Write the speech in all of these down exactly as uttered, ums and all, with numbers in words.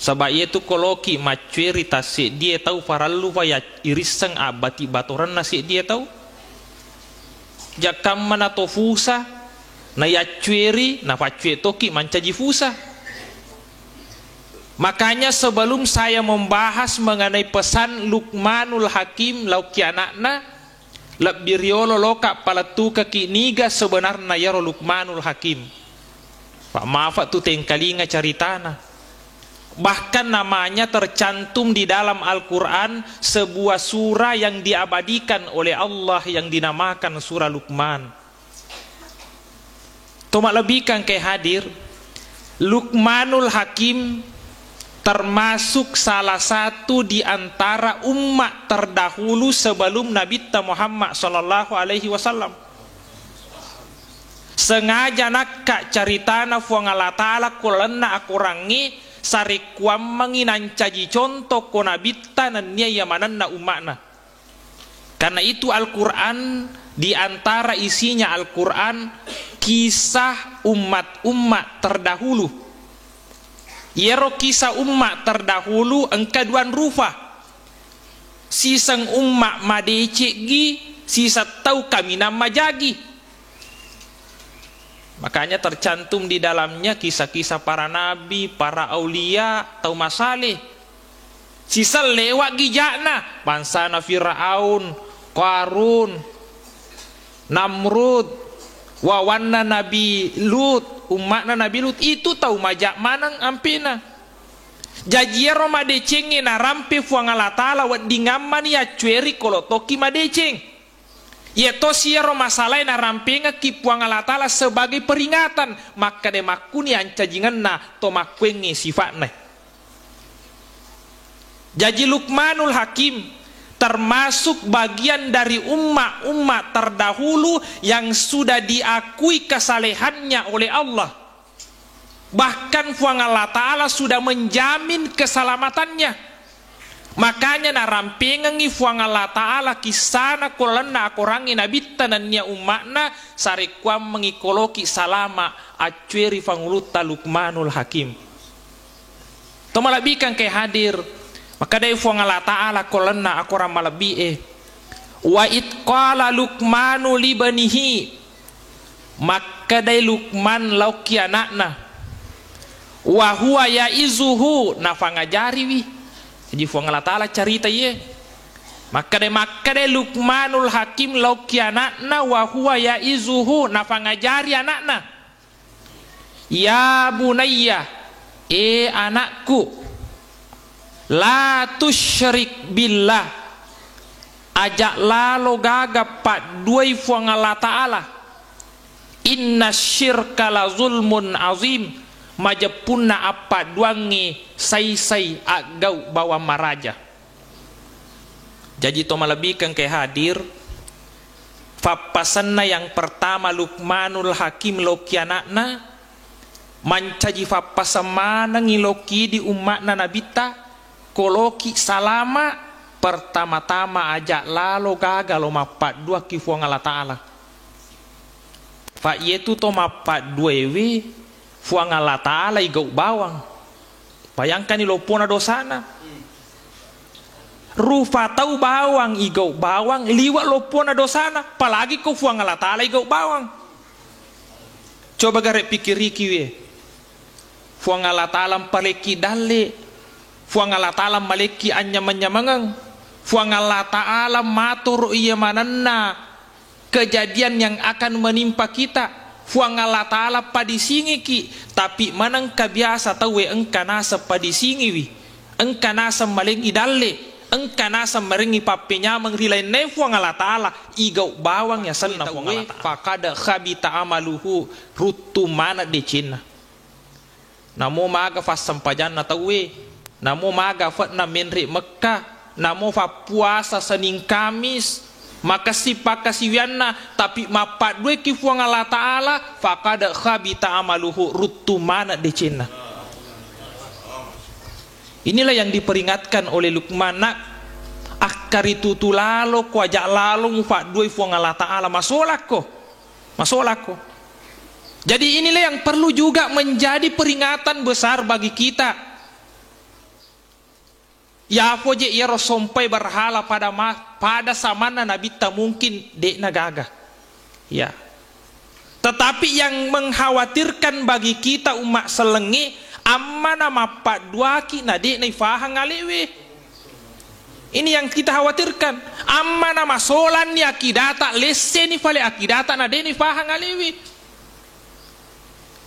Saba' iyatu koloki maccueri tasseddie tau, farellufa ya irisseng abbati batorenna seddie tau. Jakkamma na to fusa, na yaccueri, na faccue toki mancaji fusa. Makanya sebelum saya membahas mengenai pesan Luqmanul Hakim lao ki ana'na, lebbi riolo loka palettukaki niga sebenarna yaro Luqmanul Hakim. Fa mafa tu tengkalinga caritana. Bahkan namanya tercantum di dalam Al-Quran, sebuah surah yang diabadikan oleh Allah yang dinamakan surah Luqman. To malebbikan ke hadir, Luqmanul Hakim termasuk salah satu di antara umma terdahulu sebelum Nabitta Muhammad sallallahu alaihi wasallam. Sengaja nakka caritana Fuang Allah Ta'ala ko lalenna akorangnge, sarekkuammengngi nancaji contoh ko Nabitta nennia iya manenna umma'na. Karena itu Al-Quran, di antara isinya Al-Quran, kisah umat-umat terdahulu. Iyaro kisah umat terdahulu engka duan rufa. Siseng umat madeceggi, siseng tau kaminang majagi. Makanya tercantum di dalamnya kisah-kisah para nabi, para aulia, tau masaleh. Siseng lewat gija'na, bangsana Firaun, Qarun, Namrud, wawanna Nabi Lut, umma'na Nabi Lut, itu tau maja maneng ampena. Jaji iyaro madecengnge narampe Fuang Allah Ta'ala weddingammani yaccueri kolo tokki madeceng. Iyatosi iyaro masalae narampengekki Puang Allah Ta'ala sebagai peringatan, makkeda makkuni ancajingenna to makkuengnge sifa'na. Jaji Luqmanul Hakim termasuk bagian dari umma-umma terdahulu yang sudah diakui kesalehannya oleh Allah. Bahkan Fuang Allah Ta'ala sudah menjamin keselamatannya. Makanya narampengengngi Fuang Allah Ta'ala kissana ko lalenna akorangnge nabitta nennia umma'na, sarekkuammengngi koloki salama accueri fangulutta Luqmanul Hakim. To malebbikang ke hadir, makkedai Fuang Allah Ta'ala ko lalenna akorang malebbi'e, "Wa id qala Luqmanu libnihi," makkedai Luqman laoki ana'na, "wa huwa ya'izuhu," nafangajariwi. Jadi Fuang Allah Ta'ala carita iye. Makkeda, makkeda Luqmanul Hakim laoki ana'na, wa huwa ya'izuhu, nafangajari ana'na. "Ya bunayya, e anakku, la tusyrik billah, aja lalo gaga padduai Fuang Allah Ta'ala. Inna syirka la zulmun azim, majeppunna appadduangnge sai-sai aggau bawang maraja." Jaji to malebbikeng ke hadir, fappasenna yang pertama Luqmanul Hakim loki ana'na, mancaji fappaseng manengngi loki di umma'na nabitta, ko loki salama, pertama-tama aja lalo gaga lo mappadduakki Fuang Allah Ta'ala. Fa iyetu to mappadduewe Fuang Allah Ta'ala igau bawang. Bayangkani loppona dosana. Rufa tau bawang igau bawang liwa loppona dosana, apalagi ko Fuang Allah Ta'ala igau bawang. Coba gare pikiriki we. Fuang Allah Ta'ala mpalekki dalle. Fuang Allah Ta'ala malekki anyameng-nyamengeng. Fuang Allah Ta'ala matoro iya manenna kejadian yang akan menimpa kita. Fuang Allah Ta'ala padisingiki, tapi manengka biasa tauwe engka naseng padisingiwi, engka naseng malengngi dalle, engka naseng marengngi pappenyameng ri lainnae Fuang Allah Ta'ala, igau bawang yasenna Fuang Allah Ta'ala. Fakad khabita amaluhu, ruttu maneng decenna. Namo maga fassempajanna tauwe, namo maga fe'na menre Mekka, namo fappuasa Senin Kamis, makessing pakkasiwianna, tapi mappaddueki Fuang Allah Ta'ala, fakad khabita amaluhu, ruttu maneng decenna. Inilah yang diperingatkan oleh Luqman, nak, akkaritutu lalo ko aja lalo mupadduai Fuang Allah Ta'ala, masolakko. Masolakko. Jadi inilah yang perlu juga menjadi peringatan besar bagi kita. Yafo je iyaro sompai berhala pada ma-, pada samanna nabitta mungkin de'na gaga. Ya. Tetapi yang mengkhawatirkan bagi kita umat sellengnge, ammana mappadduaki na de'na ifahang alewe. Ini yang kita khawatirkan. Ammana masolanni akidata, lesseni fale akidata na de'na ifahang alewe.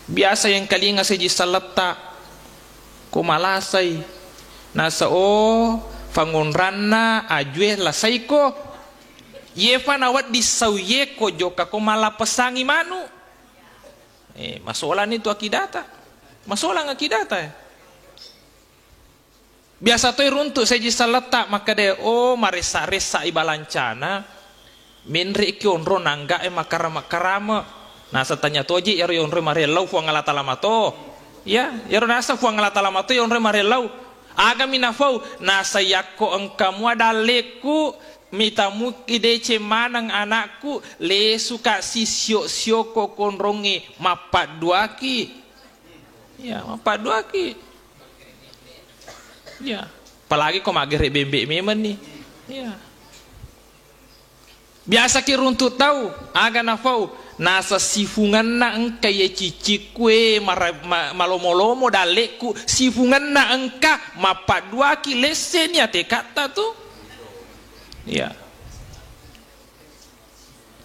Biasa yang kalinga seji saletta, ko malasai. Nasa, oh, fangonranna ajue lasaiko. Yefa nawedding sauye ko jokka ko malappesangi manu. Eh, masolani tu akidata. Masolang akidata, eh. Biasa toi runtu seji saletta makkeda, oh, maressa-ressa i balancana, menre ki onro nangga e makarama-karama. Nasa tanya toji iyaro yonro marellau Fuang Allah Ta'ala mato. Ya, iyaro nasa Fuang Allah Ta'ala mato yonro marellau. Agami nafau, nasa yakko engka mua dalleku, mitamuki deceng maneng anakku, lesuka sisio-sioko konrongnge mappadduaki. Ya, mappadduaki. Ya, apalagi ko maggere bembe memang nih. Ya. Biasa ki runtu tau, aga nafau, nasa sifungenna engka ye cicikku e mara-, ma-, malomo-lomo dalleku, sifungenna engka mappadduaki lesseni atekatta tu. Ya.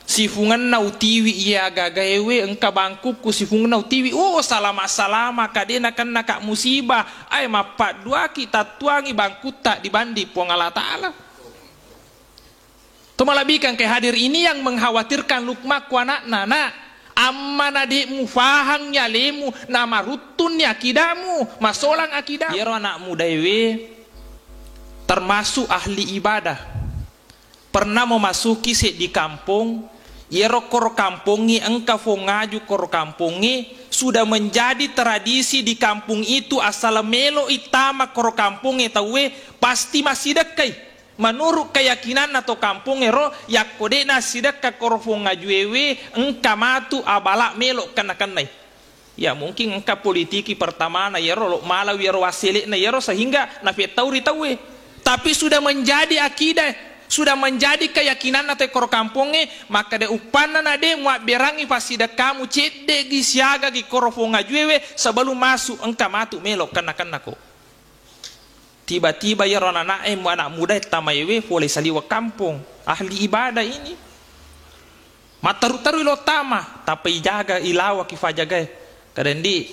Sifungenna utiwi iya gagaewe engka bangkukku sifungenna utiwi. Oh, salama-salama, kadena kenna ka musibah. Ae, mappadduaki tattuangi bangkutta dibanding Puang Allah Ta'ala. Tomalabikang ke hadir ini yang mengkhawatirkan Lukman ku anakna, nak, amma na de mufahang alemu, na maruttunni akidamu, masolang akidamu. Iyaro anak mudaewe termasuk ahli ibadah. Pernah memasuki seddi kampong, iyaro koro kampongnge engka fong aju koro kampongnge, sudah menjadi tradisi di kampung itu, asal melo ittama koro kampongnge tauwe pasti massidekkai. Menurut keyakinanna to kampongnge ro, yakko de nassidekka koro fong ajuewe, engka matu abala melo kenna-kennai. Ya, mungkin engka politiki pertamana iyaro, lo malawi iyaro wassele'na iyaro sehingga nafettauri tauwe. Tapi sudah menjadi akidah, sudah menjadi keyakinanna te koro kampongnge, makkeda uppanna na de muabberangi fassidekkamu, ceddegi siagagi koro fong ajuewe sebelum masuk engka matu melo kenna-kennako. Tiba-tiba iyaro anana'e, anak mudae tamaewe fole saliweng kampong, ahli ibadah ini. Matteru-terui lo tama, tapi ijaga, ilawaki fajagae. Kadang di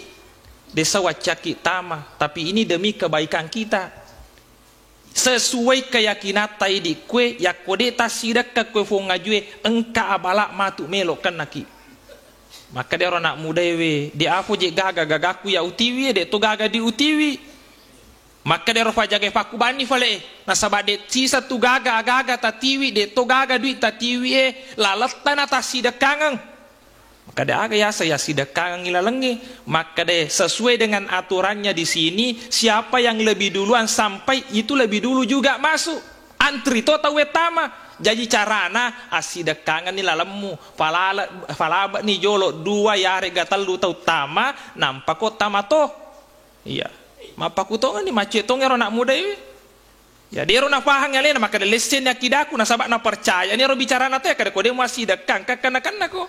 desa waccaki tama, tapi ini demi kebaikan kita. Sesuai keyakinatta idi kue, yakko de tassidekka kue fong ajue, engka abala matu melo kennaki. Maka de ro anak mudaewe, de afo je gaga gagaku ya utiwi, de to gaga di utiwi. Makkeda ero fajagai fakkubanni fale e, nasaba de sisa tu gaga agaga tatiwi, de to gaga dui tatiwi e, laletta na tassidekkangeng. Makkeda aga yasa yassidekkangeng ilalengnge? Makkeda sesuai dengan aturannya di sini, siapa yang lebih duluan sampai itu lebih dulu juga masuk. Antri to tauwe tama. Jaji carana assidekkangenni lalemmu, falale-, falabekni jolo dua yarega tellu tau tama, nampako tama to. Iya. Mappakutongenni, maccoe tongero anak muda iwi. Ya, dero nafahang alena, makkeda lessenni akidaku, nasaba napercayani ero bicarana tauwe, kada ko de muassidekkang, kakkanna-kannako.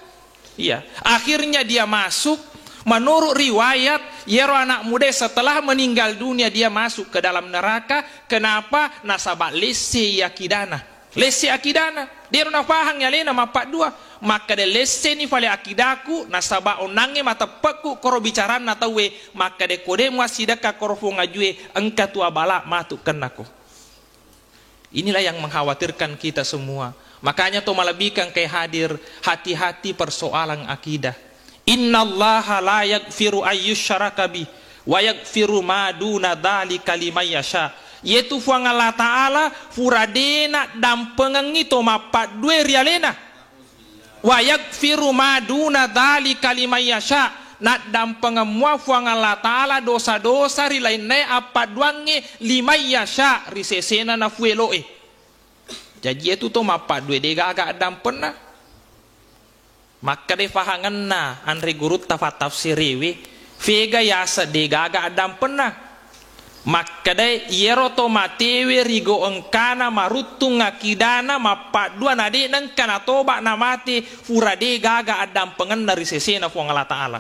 Iya. Akhirnya dia masuk, menurut riwayat, yero anak muda setelah meninggal dunia dia masuk ke dalam neraka. Kenapa? Nasaba lesse akidana. Lesse akidana. Dero nafahang alena mappaddua. Makkeda lesseni fale akidaku, nasaba onnangnge mateppekku koro bicaranna tauwe, makkeda ko de muassidekka koro fong ajue, engka tu abala matu kennako. Inilah yang mengkhawatirkan kita semua. Makanya to malebbikan kai hadir, hati-hati persoalan akidah. Innallaha la yaghfiru ayyusyraka bih wa yaghfiru ma duna dzalika liman yasha. Yetu Fuang Allah Ta'ala fura dena dampengengngi to mappaddue ri alena. Wa yaghfiru ma duna dzalika liman yasha. Naddampengeng mua Fuang Allah Ta'ala dosa-dosa ri lainnae appadduangnge liman yasha ri sesena nafueloe. Jaji yetu to mappaddue de gaga addampenna. Makkeda fahangenna anre gurutta fattafsirewe, fega yaseng de gaga addampenna. Makkedai, iyaro to matewe rigo engkana maruttung akidana mappaddua na de' nengka natoba namate, fura de' gaga addampengenna ri sesena Fuang Allah Ta'ala.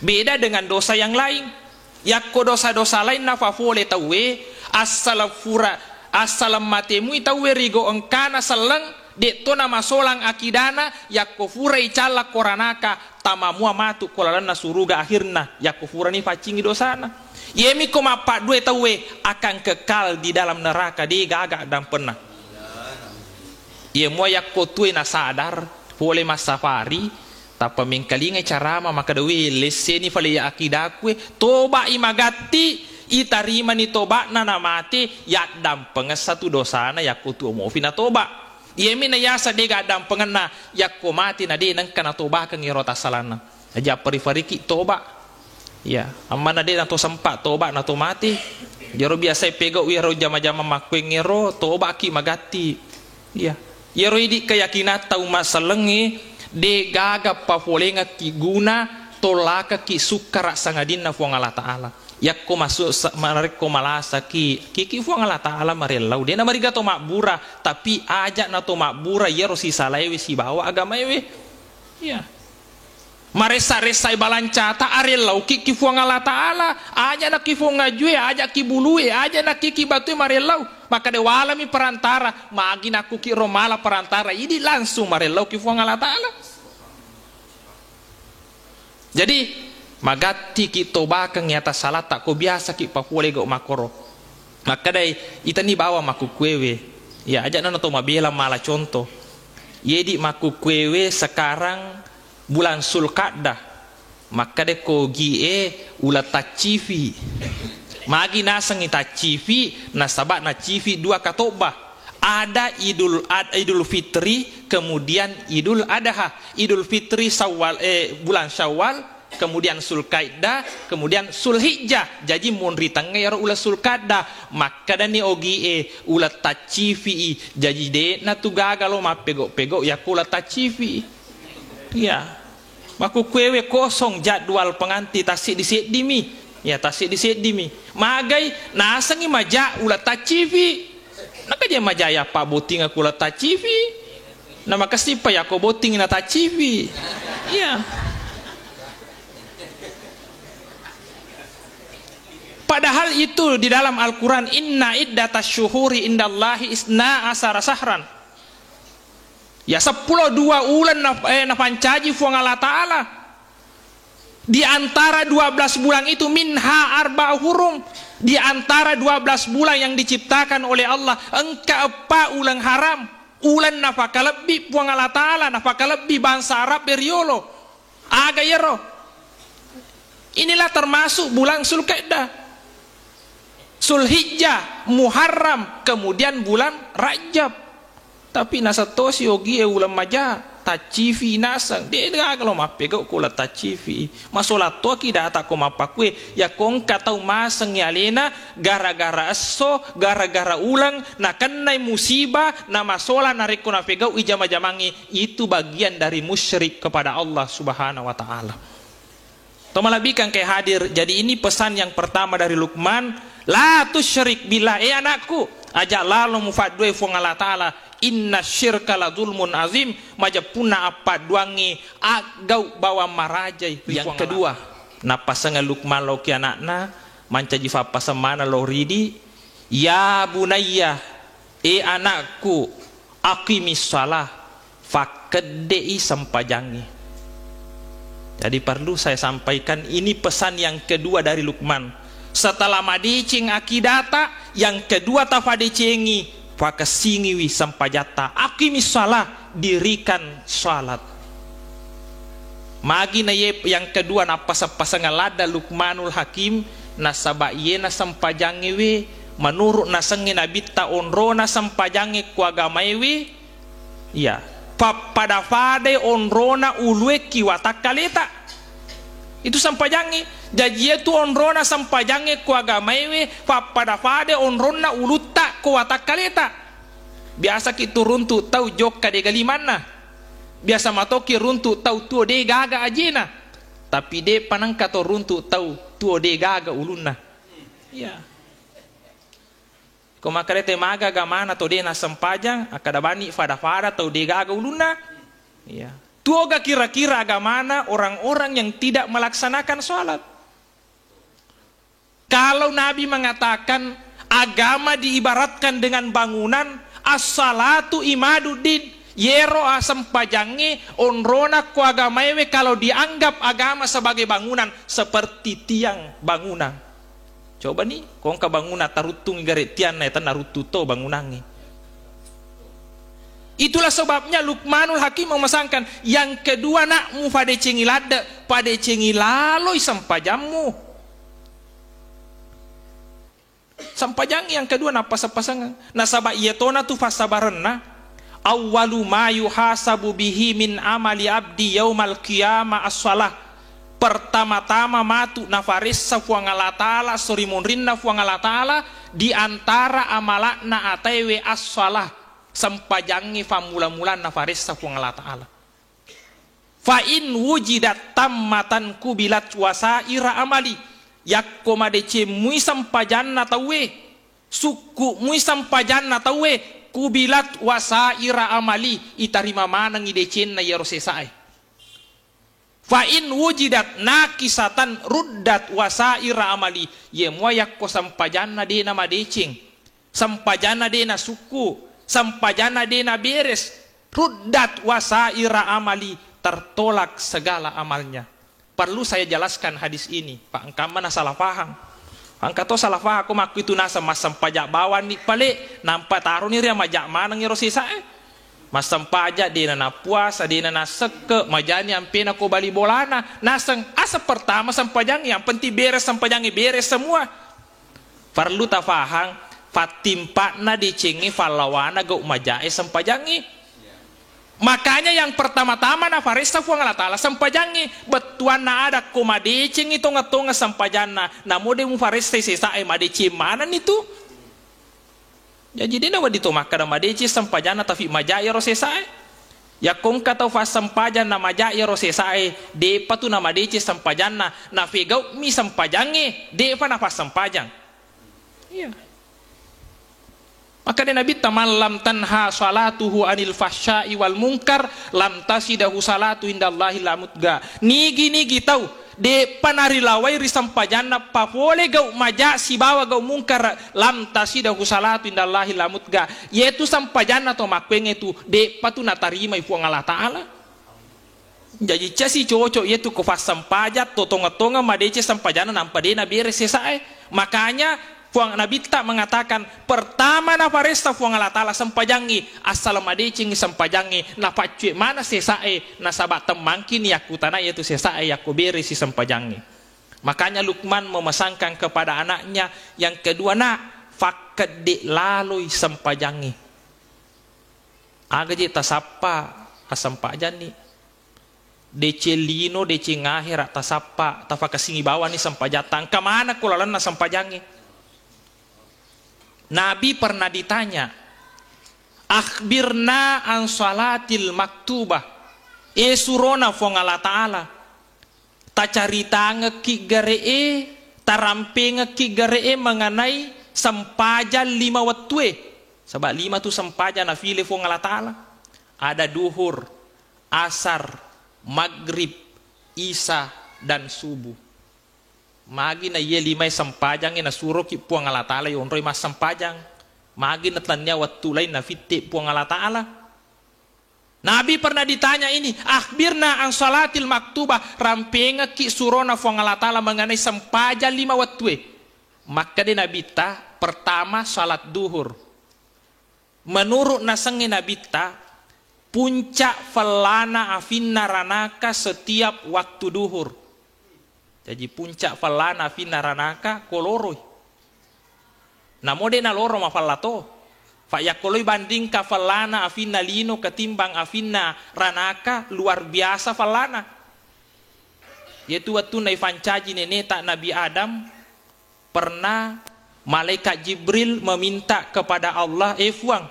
Beda dengan dosa yang lain. Yakko dosa-dosa lain nafafole tauwe, assaleng fura, assaleng matemui tauwe rigo engkana selleng, de' to namasolang akidana, yakko furai calla koranaka, tamamua matu ko lalenna suruga akhirna, yakko furani faccingi dosana. Iyemi ko mappaddue tauwe akan kekal di dalam neraka, de' gaga dampenna. Iya mua yakko tuwe nasadar, pole massafari, tappa mengkalingai carama makkeda, "We, lesseni fale ya akidakue, toba'i magatti, itarimani toba'na namate, yaddampengessa tu dosana yakko tuwo mofi natoba." Iyemi nayaseng de' gaddampengenna yakko mate na de' nengka natobakeng ero tassalanna. Aja pari-pariki toba. Iya, ammana de' nato sempa toba nato mate. Jero biasai pegau iyaro jama-jama makkuengngero, tobaki magatti. Iya. Iyaro idi keyakinatta umma sellengnge, de' gaga pafolengekki guna, tolakaki sukkara sangadinna Fuang Allah Ta'ala. Yakko masuk sa-, marekko malasaki, kiki Fuang Allah Ta'ala marellau. De' namariga to mabbura, tapi aja nato mabbura iyaro sisalaewe sibawa agamaewe. Iya. Maressa-ressai balancata, arellauki ki Fuang Allah Ta'ala, aja na ki Fuang ajue, aja ki bulue, aja na ki ki batue marellau. Makkeda walami perantara, magi nakku ki ro mala perantara, idi langsung marellau ki Fuang Allah Ta'ala. Jadi, magatti ki tobakeng atas salata ko biasa ki papole gau makoro. Makkedai, itani bawa makkukkuewe. Ya, aja na to mabela mala contoh. Yedi makkukkuewe sekarang bulan Sulkadda, makkeda ko ogie uleng taccifi. Magi nasengngi taccifi, nasaba nacifi dua katobba. Ada Idul Ad-, Idul Fitri, kemudian Idul Adha. Idul Fitri Syawal, eh, bulan Syawal, kemudian Sulkaidah, kemudian Sulhijjah. Jaji monri tengnga iyaro uleng Sulkadda. Makkedani ogie uleng taccifi. Jaji de'na tu gaga lo mappegau-pegau yakko uleng taccifi. Iya. Makkukkuewe kosong jadwal penganti tasseddi-seddimi. Ya, tasseddi-seddimi. Magai, nasengngi maja uleng taccifi. Nakaja maja ya pabottingeng uleng taccifi. Na makessippa yakko botting na taccifi. Iya. Padahal itu di dalam Al-Quran, "Inna iddatasy syuhuri indallahi isna asara syahran." Ya, seppulo dua uleng na-, eh, napancaji Fuang Allah Ta'ala. Di antara dua belas bulan itu, minha arba hurum. Di antara dua belas bulan yang diciptakan oleh Allah, engka eppa uleng haram. Uleng nafakalebbi Fuang Allah Ta'ala, nafakalebbi bangsa Arab riolo. Aga iyaro? Inilah termasuk bulan Sulkaidah. Sulhijjah, Muharram, kemudian bulan Rajab. Tapi naseng tosi ogie uleng maja, taccifi naseng. De gaga lo mappegau ko uleng taccifi. Masolattoki data ko mappakue, yakko engka tau masengngi alena gara-gara esso, gara-gara uleng, nakennai musibah, namasola narekko napegau'i jama-jamangnge, itu bagian dari musyrik kepada Allah Subhanahu wa Ta'ala. Tomalabbikang ke hadir, jadi ini pesan yang pertama dari Luqman, "La tusyrik billah, eh anakku, aja lalo mufaddue Fuang Allah Ta'ala, inna syirka la zulmun azim, majeppunna appadduangngi aggau bawang marajai ri Yang Fuang Allah." Kedua, nappasengeng Luqman lao ki anakna, mancaji fappaseng maneng lao ridi, "Ya bunayya, eh anakku, aqimis shalah, fakkedde'i sempajangnge." Jadi perlu saya sampaikan, ini pesan yang kedua dari Luqman. Setelah madeceng akidata, yang kedua tafadecengi, fakessingiwi sempajatta. Aqimis shalah, dirikan salat. Magi na ye yang kedua nappaseng-pasengeng ladda Luqmanul Hakim, nasaba iyena sempajangnge we, menurut nasengnge nabitta onrona sempajangnge ko agamae we, iya, pappada-padai onrona ulue ki watakkaleta. Itu sempajangnge. Jaji iyatu onrona sempajangnge ko agamae we, pappada-padai onronna ulutta ko watakkaleta. Biasa ki turuntu tau jokka de galimanna. Biasa matoki runtu tau tuo de gaga ajena. Tapi de panengka to runtu tau tuo de gaga ulunna. Iya. Ko makkeda te maga agamana to de' nassempajang, akkeda bani fada-fada tau de' gaga ulunna. Iya. Tuoga kira-kira agamana orang-orang yang tidak melaksanakan sholat. Kalau Nabi mengatakan agama diibaratkan dengan bangunan, as-salatu imaduddin, yero asempajangnge onrona ko agamaewe kalau dianggap agama sebagai bangunan, seperti tiang bangunan. Coba ni, ko engka bangunan taruttungi gare' tianna, ya tenna ruttu to bangunangnge. Itulah sebabnya Luqmanul Hakim memasangkan, yang kedua nak, mufadecengi ladde', padecengi laloi sempajammu. Sempajangngi yang kedua nappaseng-pasengeng. Nasaba' iya tona tu fassabarenna, awwalu ma yuhasabu bihi min amali abdi yaumal qiyamah as-shalah. Pertama-tama matu nafaressa Fuang Allah Ta'ala, sorimunrinna Fuang Allah Ta'ala, di antara amala'na ataewe as-shalah, sempajangngi fammula-mulanna faressa Fuang Allah Ta'ala. Fa in wujidat tammatan kubilat wasaira amali. Yakko madeceng mui sempajanna tauwe, sukku mui sempajanna tauwe, kubilat wasaira amali, itarima manengngi decenna iyaro sesae. Fa in wujidat nakisatan ruddat wasaira amali. Ye mua yakko sempajanna de' namadeceng, sempajanna de' nasukku, sempajanna de' naberes, ruddat wasaira amali, tertolak segala amalnya. Perlu saya jelaskan hadis ini, Pak, engka mana salah paham. Engka to salah paham, ko makku itu naseng massempajang bawanni pale, nampa taroni ria maja' maneng ero sesae. Massempajang de'na nappuasa, de'na nassekke, majani ampena ko bali bolana. Naseng, asa pertama sempajangnge, yang penting beres sempajangnge, beres semua. Perlu tafahang, fattimpa'na decengnge fallawana gau' majae sempajangnge. Makanya yang pertama-tama nafaressa Fuang Allah Ta'ala sempajangnge. Bettuanna ada ko madecengngi tonga-tonga sempajanna, namo de' mufaressai sesae, madeceng manenni tu. Jaji, de' nawedding to makkeda madeceng sempajanna, tapi maja' iyaro sesae. Yakko engka tau fassempajang na maja' iyaro sesae, de'pa tu namadeceng sempajanna, nafegau'mi sempajangnge, de'pa nafassempajang. Iya. Makkeda Nabitta, "Man lam tanha salatuhu anil fahsya'i wal munkar, lam tasidahu salatu indallahi la mutga." Nigi-nigi tau de'pa narilawai ri sempajanna, papole gau' maja' sibawa gau' mungkar, lam tasidahu salatu indallahi la mutga. Yetu sempajanna to makkuengnge tu, de'pa tu natarimai Fuang Allah Ta'ala. Jaji, casi cocok yetu ko fassempajang to tonga-tonga madeceng sempajanna nampa de' naberes sesae. Makanya, Fuang Nabitta mengatakan, pertama nafaressa Fuang Allah Ta'ala sempajangngi, assala madecengngi sempajangngi, napaccue mana sesae, nasaba' temmangkini yakkutanai yetu sesae yakko beresi sempajangngi. Makanya Luqman memesankan kepada anaknya yang kedua, nak, fakkedde' laloi sempajangngi. Aga je' tasappa assempajanni. Deceng lino, deceng ahera' tasappa, tafakasingi bawanni sempajatta. Engka maneng ko lalenna sempajangnge. Nabi pernah ditanya, "Akhbirna an salatil maktubah." E surona Fuang Allah Ta'ala, tacaritangekki gare'e, tarampengekki gare'e mengenai sempajang lima wettue. Saba' lima tu sempajang nafile Fuang Allah Ta'ala. Ada duhur, asar, maghrib, isa, dan subuh. Magi na iye limae sempajangnge nasuroki Puang Allah Ta'ala yonroi massempajang? Magi na tennia wettu lain nafitte Puang Allah Ta'ala? Nabi pernah ditanya ini, "Akhbirna an salatil maktubah," rampengekki surona Puang Allah Ta'ala mengenai sempajang lima wettue. Makkeda Nabitta, pertama salat duhur. Menurut nasengnge Nabitta, puncak fellana afinna ranaka setiap waktu duhur. Jaji, puncak fellana afinna ranaka ko loroi. Namo de' naloro mafella to. Fa yakko loi bandingka fellana afinna lino ketimbang afinna ranaka, luar biasa fellana. Yetu wettunna ifancaji neneta Nabi Adam, pernah malaikat Jibril meminta kepada Allah, "Eh Fuang,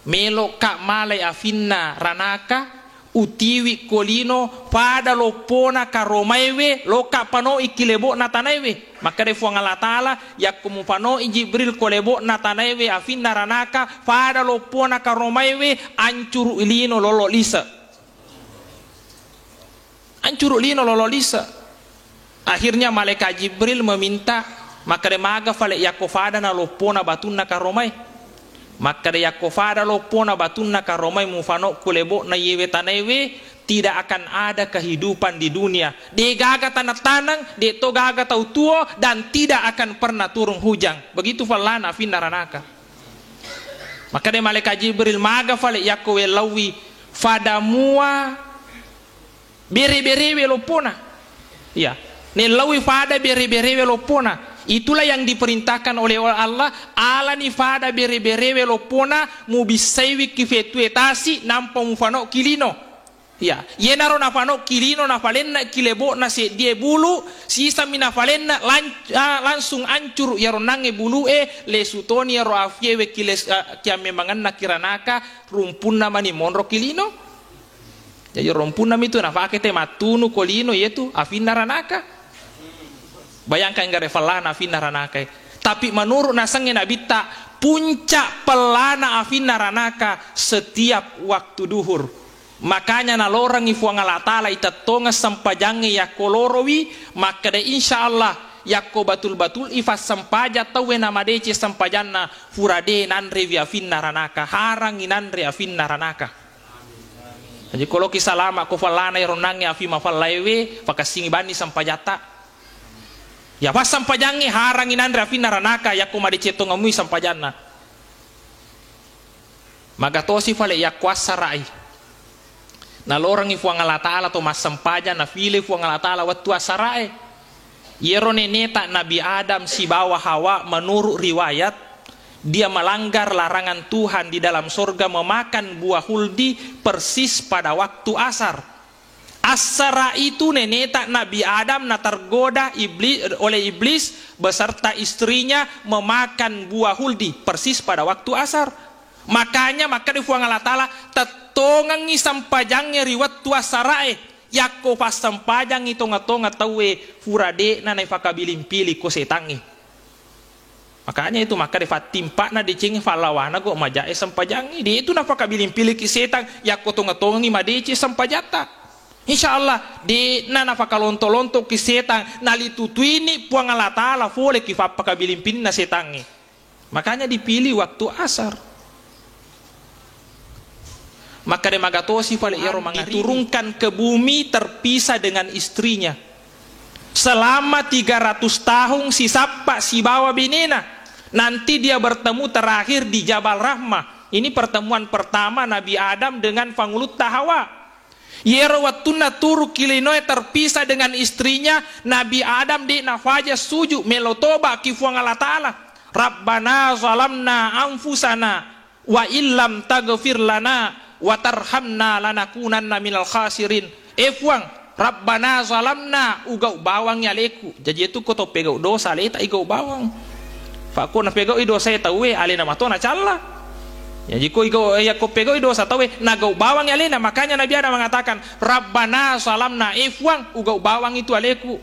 melo'ka malai afinna ranaka, Utiwi ko lino fada loppona karomaewe, loka panoi ki lebo'na tanaewe. Makkeda Fuang Allah Ta'ala, yakko mufanoi Jibril ko lebo'na tanaewe afinna ranaka, fada loppona karomaewe, ancuru lino lolo lise. Ancuru lino lolo lise. Akhirnya malaikat Jibril meminta, makkeda, maga fale yakko fada na loppona batunna karomae? Makkeda, yakko fada loppona batunna karomae mufano ku lebo'na yewe tanaewe, tidak akan ada kehidupan di dunia. De gaga taneng-taneng, de to gaga tau tuo, dan tidak akan pernah turun hujan. Begitu fallana afinna ranaka. Makkeda malaikat Jibril, maga fale yakko wellauwi fada mua bere-berewe loppona. Iya. Nellaui fada bere-berewe loppona. Itulah yang diperintahkan oleh Allah, alani fada bere-berewe loppona, mubissaiwi ki fetue tasi, nampa mufano ki lino. Iya. Yenaro nafano ki lino, nafalenna ki lebo'na seddie bulu, sisami nafalenna lan-, ah, langsung ancuru yaro nangnge bulu'e, lesu toni yaro afiewe ki les-, ah, ki ammemangenna ki ranaka, rumpunna mani monro ki lino. Jaji rompunna mitu nafake te mattunu ko lino, yetu afinna ranaka. Bayangkan gare fallana afinna ranaka e. Tapi menurut nasengnge nabitta, puncak pellana afinna ranaka setiap waktu duhur. Makanya nalorengngi Fuang Allah Ta'ala itettongeng sempajangnge yakko lorowi, makkeda, insya Allah, yakko batul-batul ifassempajang tauwe namadeceng sempajanna, fura de nanrewi afinna ranaka, harangngi nanre afinna ranaka. Jaji, ko loki salama ko fallana ero nangnge afi mafallaewe, fakassingi banni sampajatta. Ya, fassampajangnge harangngi nanre afinna ranaka, yakko madeceng tongemui sampajanna. Magatosi fale yakko assara'i. Nalorengngi Fuang Allah Ta'ala to massempajang, nafile Fuang Allah Ta'ala wettu assara'e. Yero neneta Nabi Adam sibawa Hawa, menurut riwayat, dia melanggar larangan Tuhan di dalam sorga memakan buah huldi persis pada waktu asar. Assara itu neneta Nabi Adam natergoda ibli-, oleh iblis beserta istrinya memakan buah huldi persis pada waktu asar. Makanya, makkeda Fuang Allah Ta'ala, tettongengngi sempajangnge ri wettu assarae. Yakko fassempajangngi tonga-tonga tauwe, fura de'na naifakabiling-piling ko setangnge. Makanya itu makkeda fattimpa'na decengnge fallawana go majae sempajangnge. De itu nafakabiling-piliki setang yakko tonga-tongangngi madeceng sempajatta. Insya Allah, de'na nafakalonto-lontoki setang, nalitutuini Puang Allah Ta'ala fole ki fappakabiling-pilinna setangnge. Makanya dipilih waktu asar. Makkeda magatosi fale iyaro mangaribi. Diturunkan ke bumi terpisah dengan istrinya. Selama tiga ratus tahun sisappa sibawa benena. Nanti dia bertemu terakhir di Jabal Rahmah. Ini pertemuan pertama Nabi Adam dengan Fangulutta Hawa. Yero wettunna turu ki linoe terpisah dengan istrinya, Nabi Adam de nafaja sujud melo toba ki Fuang Allah Ta'ala. Rabbana zalamna anfusana wa illam taghfir lana wa tarhamna lanakunanna minal khasirin. E Fuang, Rabbana zalamna, ugau bawangngi aleku. Jaji itu ko to pegau dosa, aleta igau bawang. Fakko napegau i dosa e tauwe, alena mato nacalla. Jaji ko igau, yakko pegau i dosa tauwe, nagau bawangngi alena. Makanya Nabi Adam mengatakan, Rabbana zalamna, e Fuang, ugau bawang itu aleku.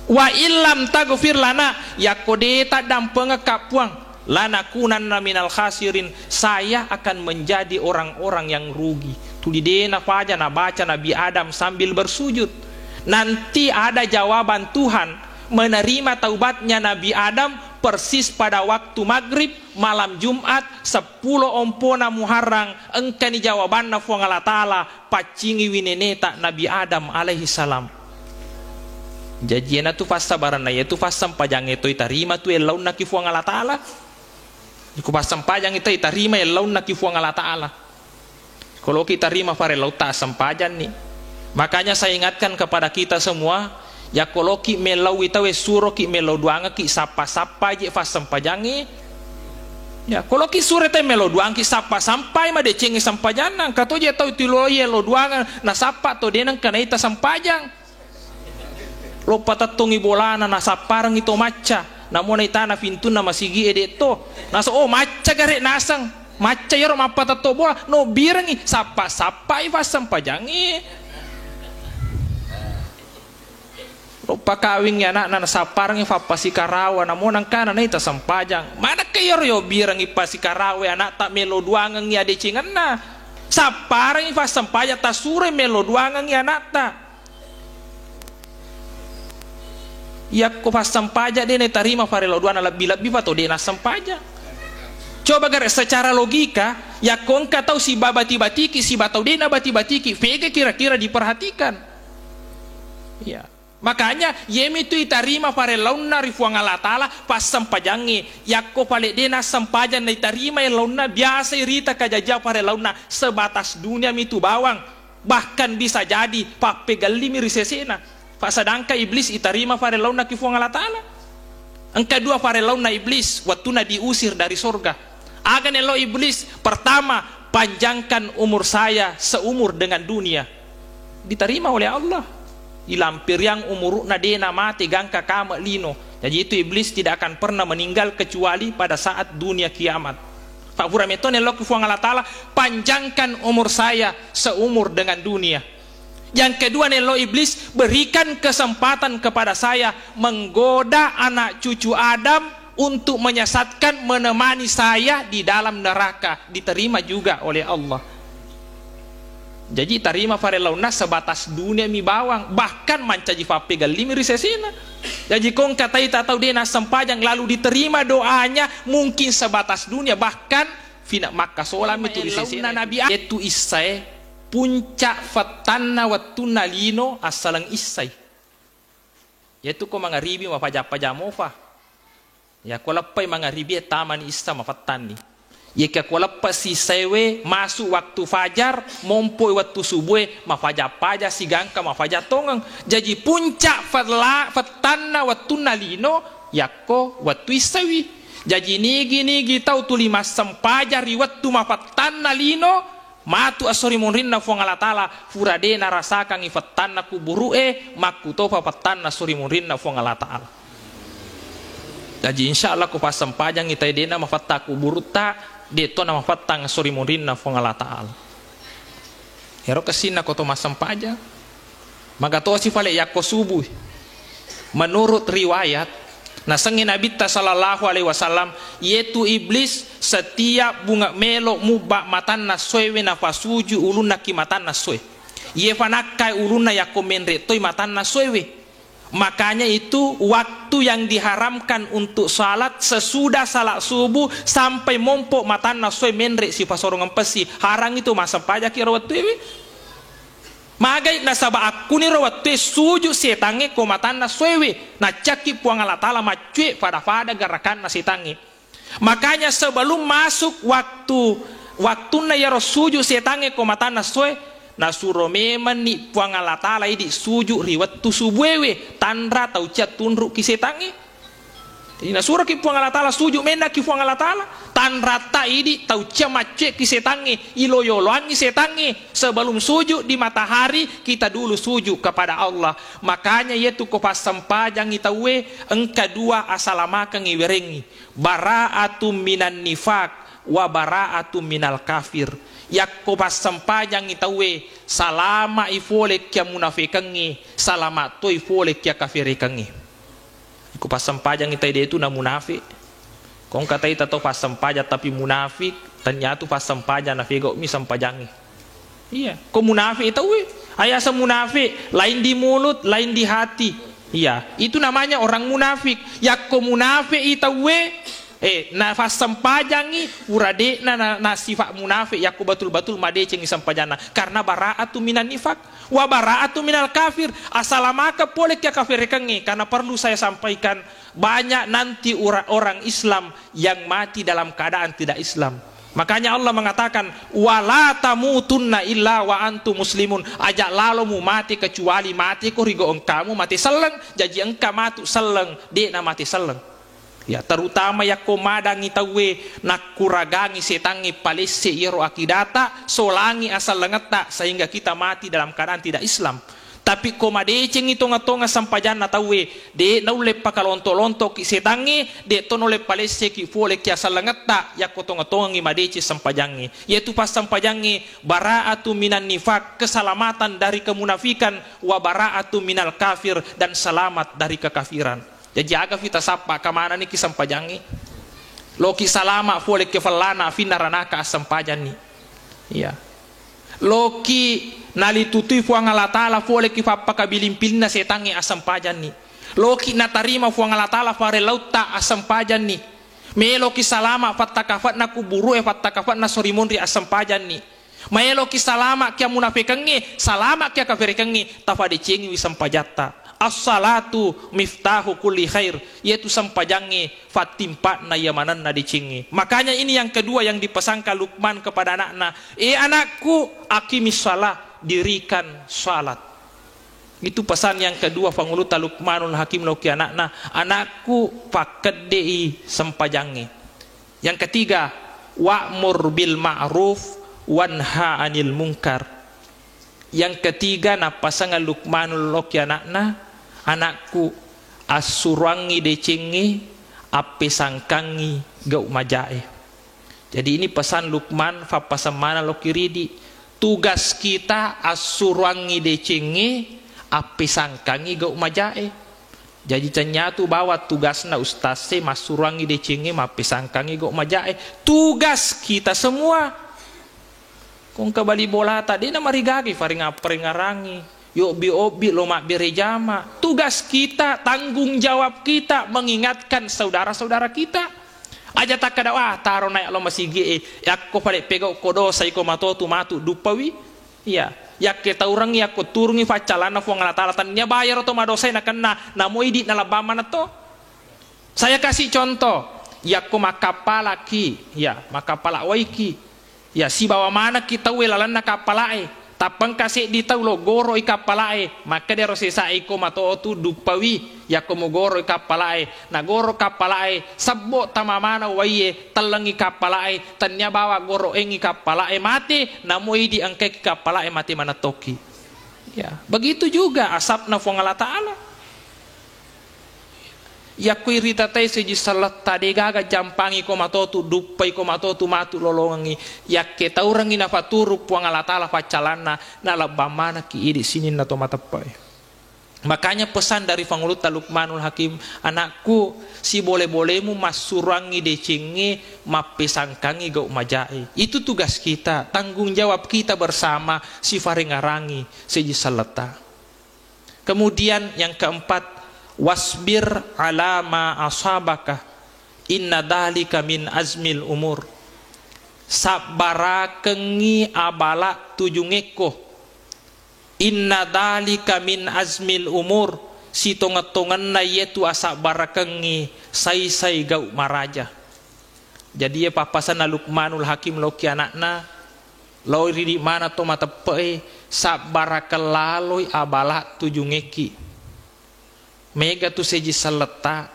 Wa illam taghfir lana, yakko de taddampengekka Puang, lanakunanna minal khasirin, saya akan menjadi orang-orang yang rugi. Tuli de nafaja nabaca Nabi Adam sambil bersujud. Nanti ada jawaban Tuhan menerima taubatnya Nabi Adam persis pada waktu maghrib, malam Jumat, seppulo ompona Muharram, engkani jawabanna Fuang Allah Ta'ala, paccingiwi neneta Nabi Adam alaihi salam. Jaji iyanatu fassabarenna, iyatu fassempajangnge to itarima tu ellaunna ki Fuang Allah Ta'ala. Ko fassempajangnge to itarima ellaunna ki Fuang Allah Ta'ala. Ko loki tarima farellauta, sempajanni. Makanya saya ingatkan kepada kita semua, yakko loki mellaui tauwe, suroki mellau duangekki, sappa-sappai je fassempajangnge. Ya, ko loki sure tauwe mellau duangki, sappa-sappai madecengi sempajanna. Engka to je tau tiloi ellau duangeng, nasappa to de nengka naita sempajang. Loppa tettongi bolana, nasapparengngi to macca. Namo naitana pintunna masigie de to. Naso, oh, macca gare naseng. Macca iyaro mappatetto bola, nobbirengngi, sappa-sappai fassempajangngi. Lo pakawingngi ana'na, nasapparengngi fappasikarawa, namo nangkana naita sempajang. Manakka iyaro yobbirengngi pasikarawa ana'ta melo duangengngi adecengenna? Sapparengngi fassempajang, tasuroi melo duangengngi ana'ta. Yakko fassempajang de' naitarima farellau duana, lebbi-lebbi fa to de' nassempajang. Coba gare secara logika, yakko engka tau siba bati-batiki, siba tau de' nabati-batiki, fega kira-kira diperhatikan? Iya. Makanya, yemitu itarima farellaunna ri Fuang Allah Ta'ala, passempajangngi. Yakko fale de' nassempajang naitarima ellaunna, biasa irita kajajiang farellaunna, sebatas dunia mitu bawang. Bahkan bisa jadi pappegellimi ri sesena. Fa sedangkan iblis itarima farellaunna ki Fuang Allah Ta'ala. Engka dua farellaunna iblis, wettunna diusir dari sorga. Aga nello iblis? Pertama, panjangkan umur saya seumur dengan dunia. Ditarima oleh Allah. Ilampiriang umuru'na de' namate gangka kame' lino. Jadi itu iblis tidak akan pernah meninggal kecuali pada saat dunia kiamat. Fa pura metto nello ki Fuang Allah Ta'ala, panjangkan umur saya seumur dengan dunia. Yang kedua nello iblis, berikan kesempatan kepada saya menggoda anak cucu Adam untuk menyesatkan, menemani saya di dalam neraka. Diterima juga oleh Allah. Jaji tarima farellaunna sebatas dunia mi bawang, bahkan mancaji fappegellimi ri sesena. Jaji ko engka taita tau de' nassempajang lalu diterima doanya, mungkin sebatas dunia, bahkan fina makkasolami tu ri sesena. Nabi A-, yaitu issae puncak fettanna wettunna lino assaleng issai. Yaitu ko mangaribi mapaja-paja mofa. Yakko leppai mangaribi e tamani issa mafettanni. Yekka ko leppe sisaiwe masuk waktu fajar, mompoi wettu subue, mafaja-paja sigangka mafaja tongeng. Jaji puncak fella-, fettanna wettunna lino, yakko wettu issaiwi. Jaji nigi-nigi tau tuli massempajang ri wettu mafettanna lino, matu esso ri munrinna Fuang Allah Ta'ala, fura de' narasakangngi fettanna kuburu'e, makkutofa fettanna esso ri munrinna Fuang Allah Ta'ala. Jaji, insya Allah, ko passempajangngi tai de' namafetta kuburutta, de' to namafettang esso ri munrinna Fuang Allah Ta'ala. Ero kessinna ko to massempajang. Magatosi fale yakko subuh. Menurut riwayat, nasengnge Nabitta sallallahu alaihi wasallam, yetu iblis setiap bunga melo mubba matanna soewe nafasuju ulunna ki matanna soe. Ye fanakkai ulunna yakko menre toi matanna soewe. Makanya itu waktu yang diharamkan untuk salat sesudah salat subuh sampai mompo matanna soe menre sipasorongeng pessi. Harang itu massempajaki ro wettuewe. Magai nasaba akkuniro wettue suju setangnge ko matanna soewe, naccakki Puang Allah Ta'ala maccue fada-fada garakanna setangnge. Makanya sebelum masuk waktu, waktunna yaro suju setangnge ko matanna soe, nasuro memenni Puang Allah Ta'ala idi suju ri wettu subuewe, tanra tau cia tunrukki setangnge. Jadi, nasuroki Puang Allah Ta'ala suju, mennaki Puang Allah Ta'ala, tanratta idi tau cia maccuekki setangnge, iloyoloangngi setangnge. Sebelum sujud di matahari, kita dulu sujud kepada Allah. Makanya, yetu ko passempajangngi tauwe, engka dua asalamakengngi werengngi. Bara'atum minan nifak, wa bara'atum minal kafir. Yakko passempajangngi tauwe, salama'i fole kia munafekengnge, salama toi fole kia kaferekengnge. Ko passempajangngi tai detu na munafik. Ko engka taita to passempajang tapi munafik, tanyatu passempajang nafegau mi sempajangnge. Iya, ko munafik tauwe. Ayasa munafik, lain di mulut, lain di hati. Iya, itu namanya orang munafik. Yakko munafik i tauwe, eh, na fassempajangngi, pura de'na na, na sifat munafik, yakko batul-batul madecengi sempajanna. Karena bara'atu minan nifak. Wa bara'atu minal kafir, asalamakeng pole kia kaferekengnge, karena perlu saya sampaikan, banyak nanti ura-, orang Islam yang mati dalam keadaan tidak Islam. Makanya Allah mengatakan, "Wa la tamutunna illa wa antum muslimun." Aja lalo mu mate kecuali mate ko rigo engkamu mate selleng. Jaji engka matu selleng, de'na mate selleng. Ya, terutama yakko madangngi tauwe, nakkuragangi setangnge palesse iyaro akidata, solangi asallengetta, sehingga kita mati dalam keadaan tidak Islam. Tapi ko madecengngi tongeng-tongeng sempajanna tauwe, de' naulle pakalonto-lontoki setangnge, de' to naulle palesseki fole ki asallengetta, yakko tongeng-tongengngi madeceng sempajangnge. Yaitu passempajangnge bara'atu minan nifak, keselamatan dari kemunafikan, wa bara'atu minal kafir, dan selamat dari kekafiran. Jaji agafi tasappa, kamananiki sempajangnge? Loki salama fole ke fellana afinna ranaka assempajanni. Iya. Loki nalitutui Fuang Allah Ta'ala fole ki fappakabiling-pilinna setangnge assempajanni. Loki natarima Fuang Allah Ta'ala farellautta assempajanni. Meloki salama fattakafa'na kuburu'e, fattakafa'na sorimonri assempajanni. Maeloki salama kia munafekengnge, salama kia kaferekengnge, tafadecengiwi sempajatta. As-salatu miftahu kulli khair, yaitu sempajangnge fattimpa'na iya manenna decengnge. Makanya ini yang kedua yang dipesankan Luqman kepada anakna, "Eh anakku, aqimis shalah, dirikan salat." Itu pesan yang kedua Fanguluta Luqmanul Hakim loki anakna, "Anakku, pakkedde'i sempajangnge." Yang ketiga, "Wa'mur bil ma'ruf wanha 'anil munkar." Yang ketiga, nappasang Luqmanul loki anakna, "Anakku, assuroangngi decengnge, appesangkangngi gau majae." Jadi ini pesan Luqman fappasemmana loki ridi. Tugas kita assuroangngi decengnge, appesangkangngi gau majae. Jaji canyatu bawa tugasna ustazze massuroangngi decengnge, mappesangkangngi gau majae. Tugas kita semua. Kongka bali bolata, de' namarigaga faringa-, faringarangngi. Yobbi-obbi lo mabbere jama. Tugas kita, tanggung jawab kita mengingatkan saudara-saudara kita. Aja takkeda, "Wah, taro naik lo masigi e, yakko fale pegau ko dosa iko matotu matu duppawi." Iya, yakke taurangngi yakko turungngi faccalanna Fuang Allah Ta'ala, tannia bayaro to madosai nakenna, namo idi nalabbang manetto. Saya kasih contoh, yakko makkappalaki, ya, makkappala waiki, ya, sibawa manekki tauwe lalenna kappalae, tappengka seddi tau lo goro i kappalae, makkeda ero sesa iko matotu duppawi, yakko mogoro i kappalae, nagoro kappalae, sebbo tama maneng waie, tellengngi kappalae, tennia bawa goro engngi kappalae mate, namo idi engkaiki kappalae mate manettoki. Ya, begitu juga asapna Fuang Allah Ta'ala. Yakko iritatai seji selletta, de gaga jampangi ko matotu, duppai ko matotu, matu lolongengi. Yakke taurengi nafaturu Puang Allah Ta'ala faccalanna, nalebbang manekki idi sininna to mateppe'e. Makanya pesan dari Fangulutta Luqmanul Hakim, "Anakku, sibole-bolemu massuroangi decengnge, mappesangkangi gau majae." Itu tugas kita, tanggung jawab kita bersama, sifarengarangi seji selletta. Kemudian yang keempat, "Wasbir ala ma asabaka, inna dzalika min azmil umur." Sabbarakengngi abala tujungekko. "Inna dzalika min azmil umur." Sitongeng-tongenna iyetu asabbarakengngi sai-sai gau maraja. Jadi, iye pappasanna Luqmanul Hakim loki anakna, lao ridi mana to mateppe'e, sabbarakeng laloi abala tujungekki. Mega tu seji selletta,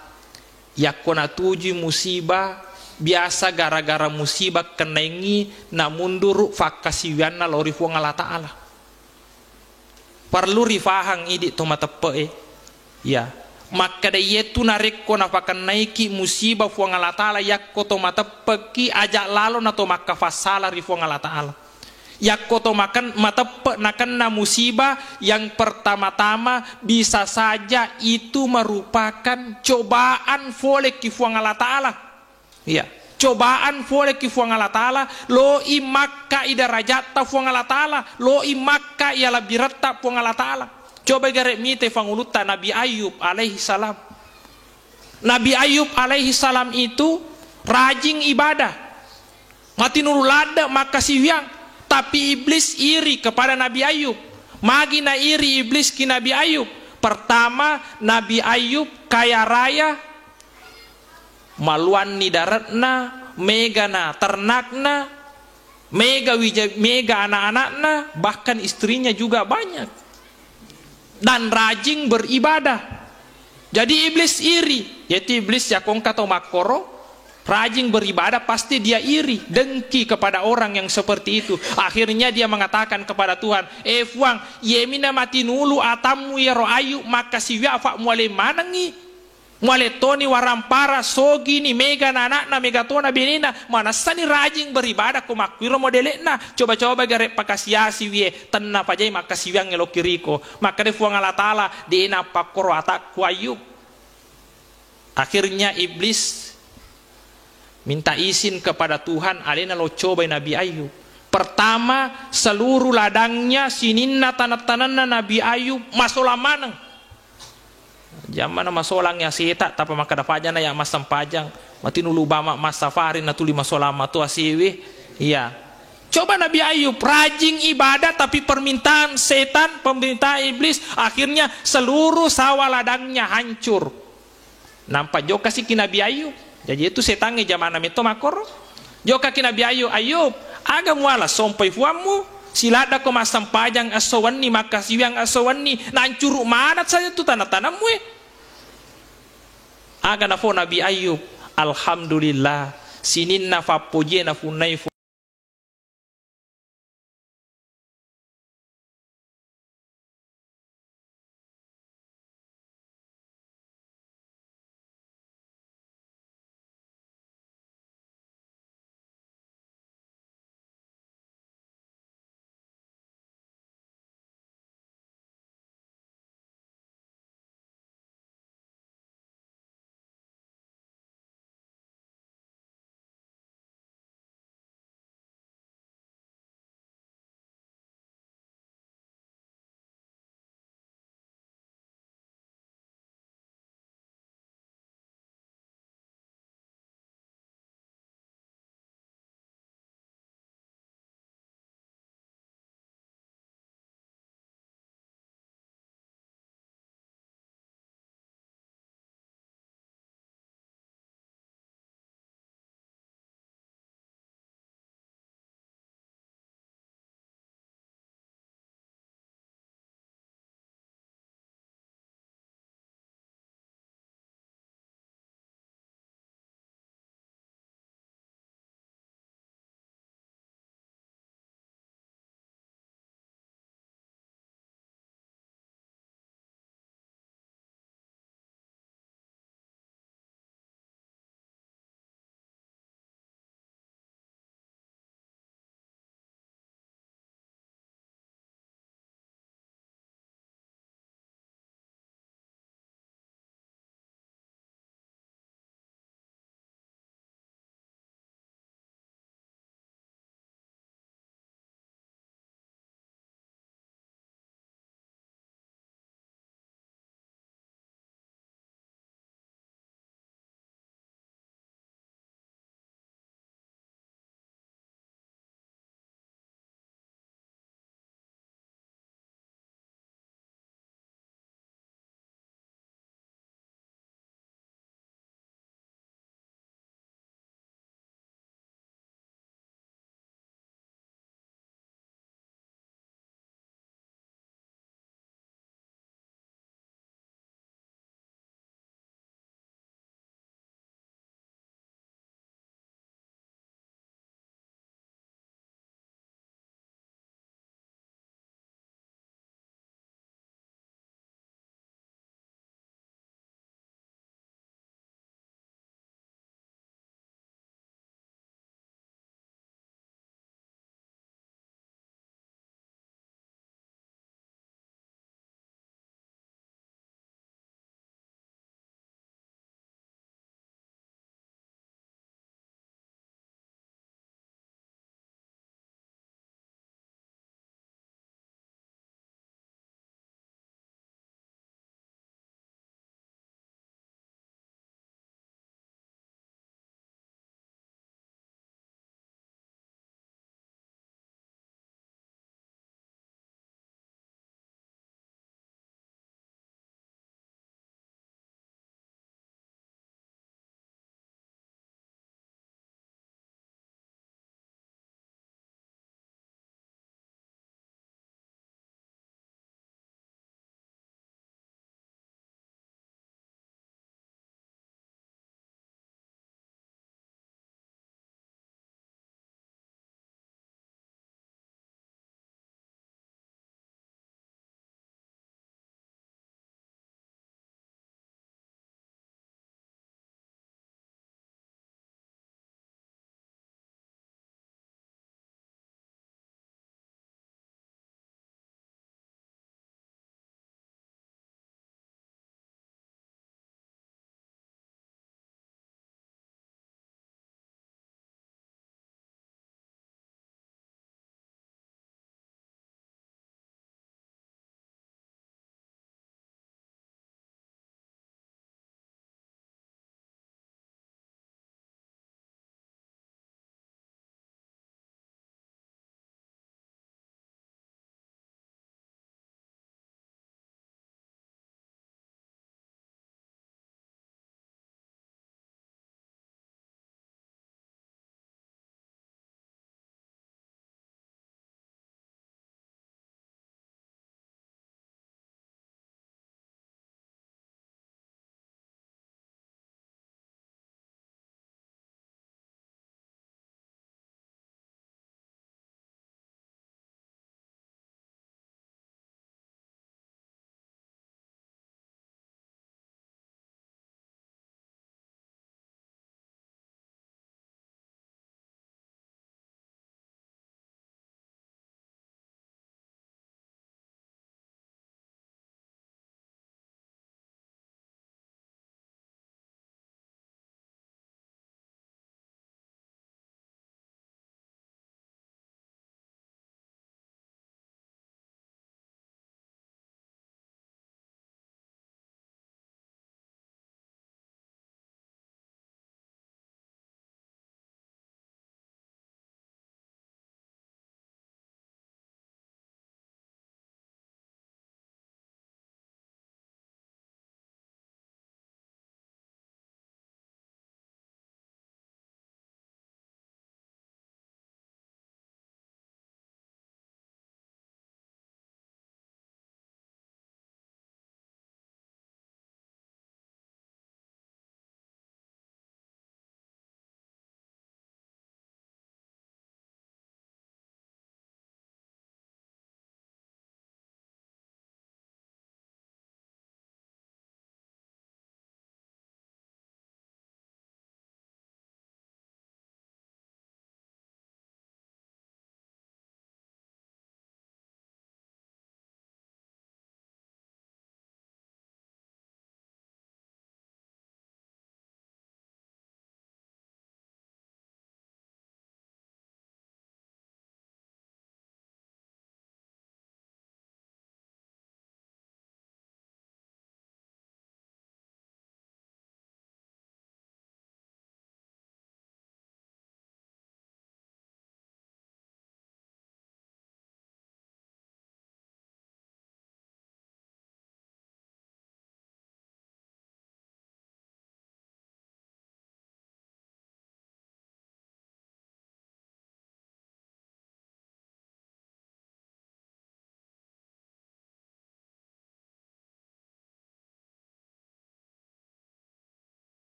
yakko natujui musibah, biasa gara-gara musibah kennaingngi namunduru fakkasiwianna lao ri Fuang Allah Ta'ala. Parellu rifahang idi to mateppe'e. Ya. Makkeda iyetu narekko nafakennaiki musibah Fuang Allah Ta'ala, yakko to mateppekki, aja lalo na to makkafassala ri Fuang Allah Ta'ala. Yakko to maken-, mateppe nakenna musibah, yang pertama-tama bisa saja itu merupakan cobaan foleki Fuang Allah Ta'ala. Iya. Cobaan foleki Fuang Allah Ta'ala, loi makkai darajatta Fuang Allah Ta'ala, loi makkai alabbiretta Fuang Allah Ta'ala. Coba gare mite fangulutta Nabi Ayub alaihi salam. Nabi Ayub alaihi salam itu rajin ibadah. Matinulu ladde makkasiwiang, tapi iblis iri kepada Nabi Ayub. Magi na iri iblis ki Nabi Ayub? Pertama, Nabi Ayub kaya raya, maluanni daretna, megana ternakna, mega wija-, mega anak-anakna, bahkan istrinya juga banyak. Dan rajin beribadah. Jadi iblis iri, yaitu iblis yakongka to makkoro, Rajin beribadah, pasti dia iri, dengki kepada orang yang seperti itu. Akhirnya dia mengatakan kepada Tuhan, "Eh Fuang, iyemina matinulu atammu iyaro Ayub makkasiwiang, afa muale manengngi. Muale toni warampara, sogini, mega na anakna, mega tona benena, manessani rajin beribadah ko makkuiro modele'na. Coba-coba gare pakasiasiwie, tenna pajai makkasiwiang eloki riko." Makkeda Fuang Allah Ta'ala, "De napakkoro atakku Ayub." Akhirnya iblis minta izin kepada Tuhan, alena lo cobai Nabi Ayub. Pertama, seluruh ladangnya, sininna taneng-tanenna Nabi Ayub masolang maneng. Jammana masolang ya seta, tapa makkeda pajana ya massempajang, matinulu bama massafari natuli masolang matu asewe. Iya. Coba Nabi Ayub rajin ibadah, tapi permintaan setan, permintaan iblis, akhirnya seluruh sawah ladangnya hancur. Nampa jokka siki Nabi Ayub. Jaji itu setangnge jamana metto makkoro. Jokkaki Nabi Ayub, "Ayub, aga muala sompai fuammu? Siladdako massempajang esso wenni, makkasiwiang esso wenni, nancuru manat saja tu tanah-tanahmu e." Aga nafo Nabi Ayub, "Alhamdulillah, sininna fappojie nafunnai